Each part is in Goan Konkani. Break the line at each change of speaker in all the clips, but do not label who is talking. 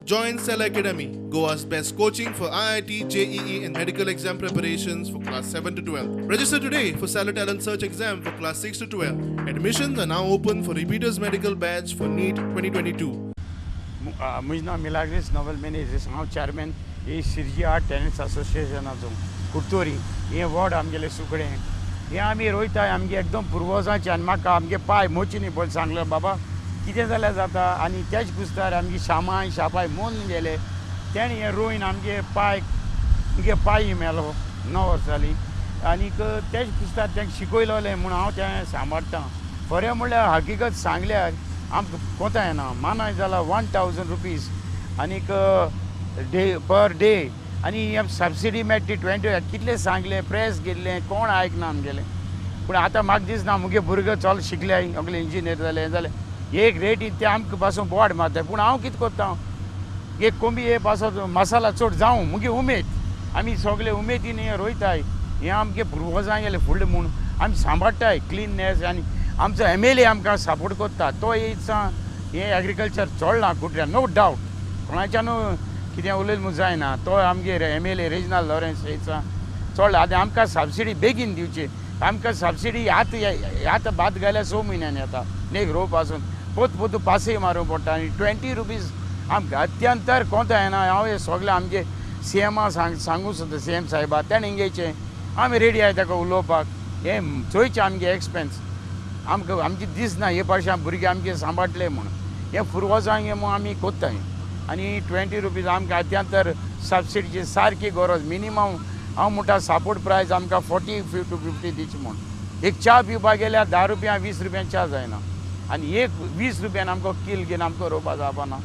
Join Cell Academy, Goa's best coaching for IIT, JEE, and medical exam preparations for class 7 to 12. Register today for Stellar Talent Search exam for class 6 to 12. Admissions are now open for repeaters medical batch for NEET 2022.
म्हजें नांव मिलाग्रीस नोबल मेनेजीस. हांव चॅरमॅन ही शिरजी आर्ट टेनन्स असोसिएशनाचो. कुर्तोरी हें वॉर्ड आमगेलें सुकडें. हें आमी रोयताय आमगे एकदम पुर्वजांचें. आनी म्हाका आमगे पाय मोचिनी पळय सांगलें, बाबा, कितें जाल्यार जाता. आनी त्याच कुस्तार आमगे शामाय शापाय मोन गेले. तेणें हें रोयन आमगे पाय, मुगे पाय मेलो 9 वर्सां जालीं. आनीक तेच कुस्तार तांकां शिकयलोलें म्हूण हांव तें सांबाळटा. खरें म्हणल्यार, हकीकत सांगल्यार आमकां कोता येना. मानाय जाला 1000 रुपीज आनीक डे पर डे आनी सबसिडी मेळटा ती 20. कितलें सांगलें, प्रेस गेल्लें, कोण आयकना आमगेलें. पूण आतां म्हाका दिसना, मुगे भुरगे चल शिकले, सगळे इंजिनियर जाले, हें जालें, एक रेटी ते आमकां पासून बोड मारता. पूण हांव कितें करता, एक कोंबी हे पासत मसाला चड जावं मुगे उमेद. आमी सगळे उमेदीन हें रोयताय. हें आमगे पुर्वजां गेले फुडलें म्हूण आमी सांबाळटाय क्लिननेस. आनी आमचो एमएलए आमकां सपोर्ट करता. तो इत्सा हें एग्रीकल्चर चोडलां कुट्र्या, नो डावट. कोणाच्यानू कितें उलयलें म्हूण जायना. तो आमगे एमएलए रेजिनाल्ड लॉरेन्स इत्सा चोडला. आतां आमकां सबसिडी बेगीन दिवची. आमकां सबसिडी आतां आतां भात घाल्यार 6 म्हयन्यांनी येता. नेक रोवपासून पोत पोतू पासय मारूंक पडटा. आनी 20 रुपीज आमकां अत्यंतर कोंता येना. हांव हें सगळें आमगे सी एमा सांग सांगूं सोदता. सी एम साहेबा, तेणें घेयचें, आमी रेडी आहाय ताका उलोवपाक. हें चोयचें आमगे एक्सपेन्स. आमकां आमची दिसना हे पावशी भुरगे आमचे सांबाळटले म्हूण. हे पुर्वजांक हें म्हूण आमी कोत्ताय. आनी 20 रुपीज आमकां अत्यंतर सबसिडीची सारकी गरज. मिनिमम हांव म्हणटा, सपोर्ट प्रायस आमकां 40 टू 50 दिवची म्हूण. एक च्या पिवपाक गेल्यार 10 रुपया, 20 रुपयान च्या जायना. आनी एक 20 रुपयान आमकां कील घेवन आमकां रोवपा जावपाना.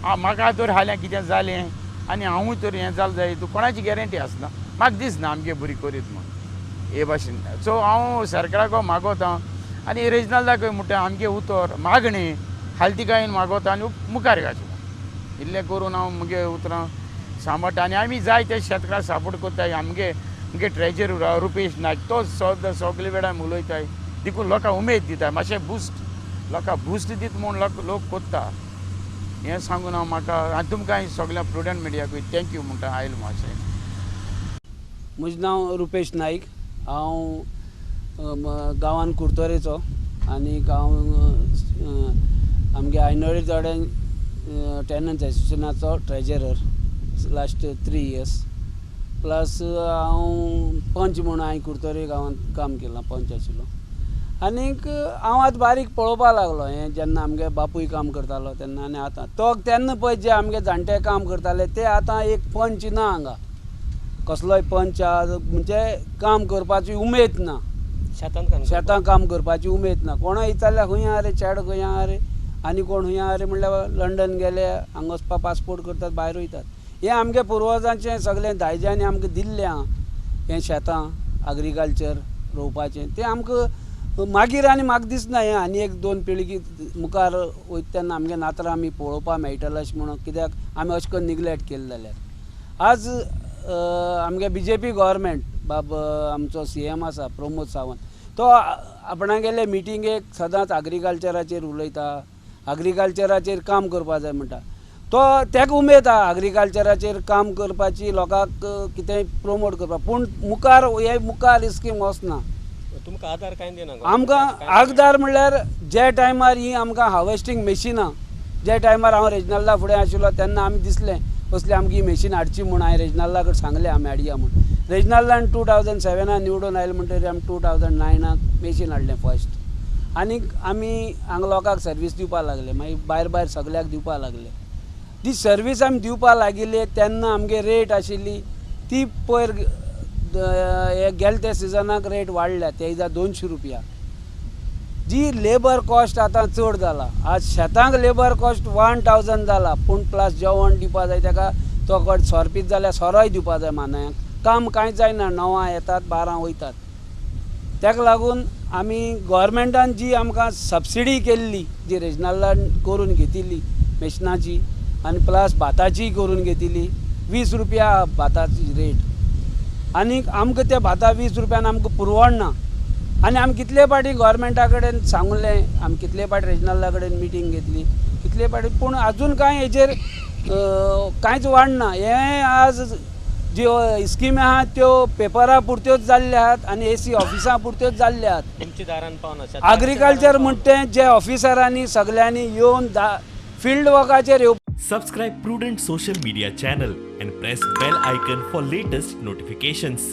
आं, म्हाका तर हाल्यां कितें जालें आनी हांवूय तर हें जालें जायत, कोणाची गॅरंटी आसना. म्हाका दिसना आमगे बरी करीत म्हूण हे भाशेन. सो हांव सरकाराक मागोता आनी रेजिनाल्दाकूय म्हणटा, आमगे उतर मागणें खालतिकायेन मागोता आनी मुखार घालचें. इल्लें करून हांव मुगे उतरां सांबाळटा. आनी आमी जाय ते शेतकार सपोर्ट करताय. आमगे मुगे ट्रेजर रुपेश नायक, तो सद्दां सगळे वेळार उलयताय. देखून लोकांक उमेद दिता मातशें, बुस्ट, लोकांक बुस्ट दित म्हूण लोक लोक कोत्ता. हें सांगून हांव म्हाका आनी तुमकां सगळ्या प्रुडंट मिडियाकूय thank you म्हणटा आयलो मातशें.
म्हजें नांव रुपेश नायक. हांव गांवान कुर्तोरेचो आनी हांव आमगे आयनोळी जोडें टेनन्स एसोसिएशनाचो ट्रेजरर लास्ट 3 इयर्स. प्लस हांव पंच म्हूण हांवें कुर्तोरी गांवांत काम केलां, पंच आशिल्लो. आनीक हांव आतां बारीक पळोवपा लागलो हें, जेन्ना आमगे बापूय काम करतालो तेन्ना आनी आतां तो तेन्ना पळय जे आमगे जाणटे काम करताले ते आतां एक पंच ना हांगा. कसलोय पंच म्हणजे काम करपाची उमेद ना.
शेतांत काम.
शेतां काम करपाची उमेद ना. कोणा विचारल्यार, खंय आहा रे चेडो, खंय आहा रे आनी कोण खंय आहा रे म्हणल्यार लंडन गेले, हांगा वचपा पासपोर्ट करतात, भायर वयतात. हें आमगे पुर्वजांचें सगळें दायजांनी आमकां दिल्लें आहा. हें शेतां, एग्रीकल्चर रोवपाचें, तें आमकां मागीर आनी म्हाका दिसना हें आनी एक दोन पिळगी मुखार वयता तेन्ना आमगे नातरां आमी पळोवपाक मेळटलें अशें म्हणून. कित्याक आमी अशें करून निग्लेक्ट केलें जाल्यार आज आमगे बीजेपी गव्हर्मेंट, बाब आमचो सीएम आसा प्रमोद सावंत, तो आपणागेले मिटिंगेक सदांच एग्रीकल्चराचेर उलयता, एग्रीकल्चराचेर काम करपा जाय म्हणटा. तो ताका उमेद आहा एग्रीकल्चराचेर काम करपाची, लोकांक कितेंय प्रोमोट करपाक. पूण मुखार हे मुखार स्कीम वचना.
तुमकां आदार कांय दिना?
आमकां आगदार म्हणल्यार जे टायमार ही आमकां हार्वेस्टींग मशिनां, जे टायमार हांव रेजनाल्दा फुडें आशिल्लो तेन्ना आमी दिसलें असली आमकां ही मशीन हाडची म्हूण. हांवें रेजनाल्दा कडेन सांगलें आमी हाडया म्हूण. रेजनाल्दान 2007आन निवडून आयले म्हणटगीर आमी 2009आक मशीन हाडलें फर्स्ट. आनीक आमी हांगा लोकांक सर्वीस दिवपाक लागले. मागीर भायर भायर सगल्याक दिवपाक लागले. ती सर्वीस आमी दिवपाक लागिल्ली तेन्ना आमगे रेट आशिल्ली ती पयर हे गेले त्या सिजनाक रेट वाडल्या ते दिसा 200 रुपया. जी लेबर कॉस्ट आतां चड जाला. आज शेतांक लेबर कॉस्ट 1000 जाला, पूण प्लस जेवण दिवपा जाय ताका. तो कड सोरो पीत जाल्यार सोरोय दिवपा जाय मानायांक. काम कांयच जायना. 9आं येतात, 12 वयतात. ताका लागून आमी गोवोरमेंटान जी आमकां सबसिडी केल्ली, जी रेजनाल्दान करून घेतिल्ली मेशनाची आनी प्लस भाताचीय करून घेतिल्ली, 20 रुपया भाताची रेट. आनीक आमकां त्या भाता 20 रुपयान आमकां पुरवडना. आनी आमी कितले फावटी गोवोरमेंटा कडेन सांगलें, आमी कितले फावटी रेजनाल्दा कडेन मिटींग घेतली कितले फावटी, पूण आजून कांय हेजेर कांयच वाडना. हें आज ज्यो स्किमी आहात त्यो पेपरा पुरत्योच जाल्ल्यो आहात आनी एसी ऑफिसां पुरत्योच जाल्ल्यो आहात.
तुमच्या दारान पावना, शेतकारांच्या
एग्रीकल्चर
दारान
म्हणटा तें जे ऑफिसरांनी सगल्यांनी येवन दा फिल्ड वर्काचेर येवप.
Subscribe Prudent Social Media channel and press bell icon for latest notifications.